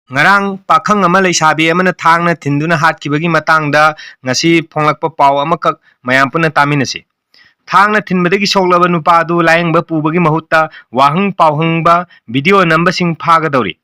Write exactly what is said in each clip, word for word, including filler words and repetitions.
ꯉꯔꯥꯡ ꯄꯥꯈꯪ ꯑꯃ ꯂꯩꯁꯥꯕꯤ ꯑꯃꯅ ꯊꯥꯡꯅ ꯊꯤꯟꯗꯨꯅ ꯍꯥꯠꯈꯤꯕꯒꯤ ꯃꯇꯥꯡꯗ ꯉꯁꯤ ꯐꯣꯡꯂꯛꯄ ꯄꯥꯎ ꯑꯃꯈꯛ ꯃꯌꯥꯝ ꯄꯨꯟꯅ ꯇꯥꯃꯤꯟꯅꯁꯤ꯫ ꯊꯥꯡꯅ ꯊꯤꯟꯕꯗꯒꯤ ꯁꯣꯛꯂꯕ ꯅꯨꯄꯥ ꯑꯗꯨ ꯂꯥꯌꯦꯡꯕ ꯄꯨꯕꯒꯤ ꯃꯍꯨꯠꯇ ꯋꯥꯍꯪ ꯄꯥꯎꯍꯪꯕ ꯚꯤꯗꯤꯑꯣ ꯅꯝꯕꯁꯤꯡ ꯐꯥꯒꯗꯧꯔꯤ꯫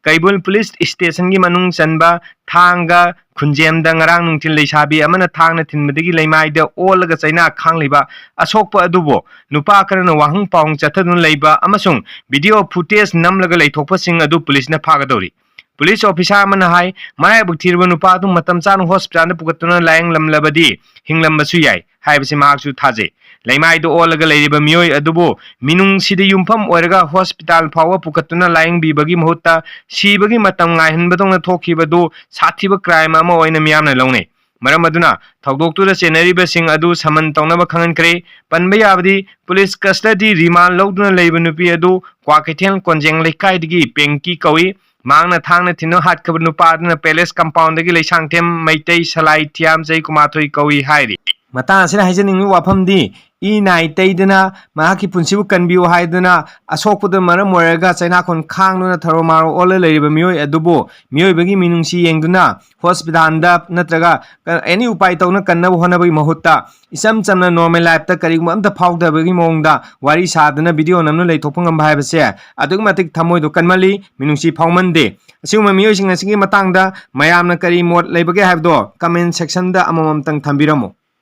ꯀꯩꯕꯨꯜ ꯄꯨꯂꯤꯁ ꯁ꯭ꯇꯦꯁꯟꯒꯤ ꯃꯅꯨꯡ ꯆꯟꯕ ꯊꯥꯡꯒ ꯈꯨꯟꯖꯦꯝꯗ ꯉꯔꯥꯡ ꯅꯨꯡꯊꯤꯜ ꯂꯩꯁꯥꯕꯤ ꯑꯃꯅ ꯊꯥꯡꯅ ꯊꯤꯟꯕꯗꯒꯤ ꯂꯩꯃꯥꯏꯗ ꯑꯣꯜꯂꯒ ꯆꯩꯅꯥ ꯈꯥꯡꯂꯤꯕ ꯑꯁꯣꯛꯄ ꯑꯗꯨꯕꯨ ꯅꯨꯄꯥ ꯈꯔꯅ ꯋꯥꯍꯪ ꯄꯥꯎꯍꯪ ꯆꯠꯊꯗꯨꯅ ꯂꯩꯕ ꯑꯃꯁꯨꯡ ꯚꯤꯗꯤꯑꯣ ꯐꯨꯇꯦꯖ ꯅꯝꯂꯒ ꯂꯩꯊꯣꯛꯄꯁꯤꯡ ꯑꯗꯨ ꯄꯨꯂꯤꯁꯅ ꯐꯥꯒꯗꯧꯔꯤ꯫ ꯄꯨꯂꯤꯁ ꯑꯣꯐꯤꯁꯥꯔ ꯑꯃꯅ ꯍꯥꯏ, ꯃꯔꯥꯏꯕꯛ ꯊꯤꯔꯕ ꯅꯨꯄꯥ ꯑꯗꯨ ꯃꯇꯝ ꯆꯥꯅ ꯍꯣꯁꯄꯤꯇꯥꯜꯗ ꯄꯨꯈꯠꯇꯨꯅ ꯂꯥꯌꯦꯡꯂꯝꯂꯕꯗꯤ ꯍꯤꯡꯂꯝꯕꯁꯨ ꯌꯥꯏ ꯍꯥꯏꯕꯁꯤ ꯃꯍꯥꯛꯁꯨ ꯊꯥꯖꯩ꯫ ꯂꯩꯃꯥꯏꯗ ꯑꯣꯜꯂꯒ ꯂꯩꯔꯤꯕ ꯃꯤꯑꯣꯏ ꯑꯗꯨꯕꯨ ꯃꯤꯅꯨꯡꯁꯤꯗ ꯌꯨꯝꯐꯝ ꯑꯣꯏꯔꯒ ꯍꯣꯁꯄꯤꯇꯥꯜ ꯐꯥꯎꯕ ꯄꯨꯈꯠꯇꯨꯅ ꯂꯥꯌꯦꯡꯕꯤꯕꯒꯤ ꯃꯍꯨꯠꯇ ꯁꯤꯕꯒꯤ ꯃꯇꯝ ꯉꯥꯏꯍꯟꯕꯗꯧꯅ ꯊꯣꯛꯈꯤꯕꯗꯨ ꯁꯥꯊꯤꯕ ꯀ꯭ꯔꯥꯏꯝ ꯑꯃ ꯑꯣꯏꯅ ꯃꯤꯌꯥꯝꯅ ꯂꯧꯅꯩ꯫ ꯃꯔꯝ ꯑꯗꯨꯅ ꯊꯧꯗꯣꯛꯇꯨꯗ ꯆꯦꯟꯅꯔꯤꯕꯁꯤꯡ ꯑꯗꯨ ꯁꯃꯟ ꯇꯧꯅꯕ ꯈꯪꯍꯟꯈ꯭ꯔꯦ꯫ ꯄꯟꯕ ꯌꯥꯕꯗꯤ ꯄꯨꯂꯤꯁ ꯀꯁꯇꯗꯤ ꯔꯤꯃꯥꯟ ꯂꯧꯗꯨꯅ ꯂꯩꯕ ꯅꯨꯄꯤ ꯑꯗꯨ ꯀ꯭ꯋꯥꯀꯩꯊꯦꯜ ꯀꯣꯟꯖꯦꯡ ꯂꯩꯀꯥꯏꯗꯒꯤ ꯄꯦꯡꯀꯤ ꯀꯧꯏ꯫ ꯃꯍꯥꯛꯅ ꯊꯥꯡꯅ ꯊꯤꯟꯗꯨꯅ ꯍꯥꯠꯈꯤꯕ ꯅꯨꯄꯥ ꯑꯗꯨꯅ ꯄꯦꯂꯦꯁ ꯀꯝꯄꯥꯎꯟꯗꯒꯤ ꯂꯩꯁꯥꯡꯊꯦꯝ ꯃꯩꯇꯩ ꯁꯂꯥꯏ ꯊꯤꯌꯥꯝ ꯆꯍꯤ ꯀꯨꯟꯃꯥꯊꯣꯏ ꯀꯧꯏ ꯍꯥꯏꯔꯤ꯫ ꯃꯇꯥꯡ ꯑꯁꯤꯗ ꯍꯥꯏꯖꯅꯤꯡꯉꯤꯕ ꯋꯥꯐꯝꯗꯤ ꯏ ꯅꯥꯏ ꯇꯩꯗꯅ ꯃꯍꯥꯛꯀꯤ ꯄꯨꯟꯁꯤꯕꯨ ꯀꯟꯕꯤꯌꯨ ꯍꯥꯏꯗꯨꯅ ꯑꯁꯣꯛꯄꯗꯨꯅ ꯃꯔꯝ ꯑꯣꯏꯔꯒ ꯆꯩꯅꯥꯈꯣꯟ ꯈꯥꯡꯗꯨꯅ ꯊꯔꯣ ꯃꯥꯔꯣ ꯑꯣꯜꯂ ꯂꯩꯔꯤꯕ ꯃꯤꯑꯣꯏ ꯑꯗꯨꯕꯨ ꯃꯤꯑꯣꯏꯕꯒꯤ ꯃꯤꯅꯨꯡꯁꯤ ꯌꯦꯡꯗꯨꯅ ꯍꯣꯁꯄꯤꯇꯥꯜꯗ ꯅꯠꯇ꯭ꯔꯒ ꯑꯦꯅꯤ ꯎꯄꯥꯏ ꯇꯧꯅ ꯀꯟꯅꯕ ꯍꯣꯠꯅꯕꯒꯤ ꯃꯍꯨꯠꯇ ꯏꯆꯝ ꯆꯝꯅ ꯅꯣꯔꯃꯦꯜ ꯂꯥꯏꯐꯇ ꯀꯔꯤꯒꯨꯝꯕ ꯑꯝꯇ ꯐꯥꯎꯗꯕꯒꯤ ꯃꯑꯣꯡꯗ ꯋꯥꯔꯤ ꯁꯥꯗꯨꯅ ꯚꯤꯗꯤꯑꯣ ꯅꯝꯗꯨꯅ ꯂꯩꯊꯣꯛꯄ ꯉꯝꯕ ꯍꯥꯏꯕꯁꯦ ꯑꯗꯨꯛꯀꯤ ꯃꯇꯤꯛ ꯊꯃꯣꯏꯗꯣ ꯀꯟꯃꯜꯂꯤ, ꯃꯤꯅꯨꯡꯁꯤ ꯐꯥꯎꯃꯟꯗꯦ꯫ ꯑꯁꯤꯒꯨꯝꯕ ꯃꯤꯑꯣꯏꯁꯤꯡ ꯑꯁꯤꯒꯤ ꯃꯇꯥꯡꯗ ꯃꯌꯥꯝꯅ ꯀꯔꯤ ꯃꯣꯠ ꯂꯩꯕꯒꯦ ꯍꯥꯏꯕꯗꯣ ꯀꯃꯦꯟ ꯁꯦꯛꯁꯟꯗ ꯑꯃꯃꯝꯇꯪ ꯊꯝꯕꯤꯔꯝꯃꯨ꯫